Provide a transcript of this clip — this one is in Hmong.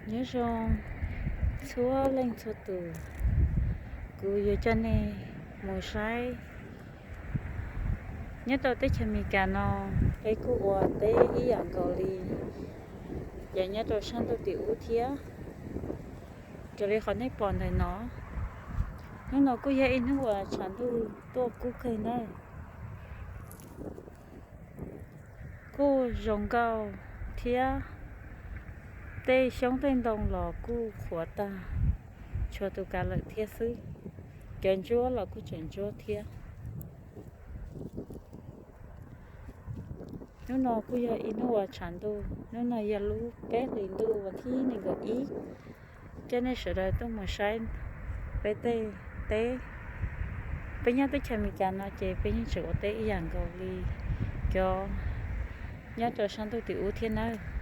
Nyob zoo txhua leej txhua tus, kuv yuav coj nej mus saib. Nyob rau teb chaws Amelikas no, peb kuj ua teb ib yam nkaus li, ces nyob rau sab ntuj tim ub thiab. Raws li qhov nej pom ntawm no, hnub no kuj yog ib hnub uas tshav ntuj tuaj kub kawg na. Kuj zoo nkauj thiab, tej xyoob tej ntoo los kuj qhuav tag, tshuav tus kav lawm thiab xwb. Cov ntsuab los kuj tseem ntsuab thiab. Hnub no kuj yog ib hnub uas tshav ntuj, hnub no yog lub peb hlis ntuj vas thib nees nkaum ib. Coj nej sawv daws tuaj mus saib peb tej teb. Peb nyob teb chaws Amelikas no ces peb yeej tseem ua teb ib yam nkaus li cov nyob rau sab ntuj tim ub thiab nawb.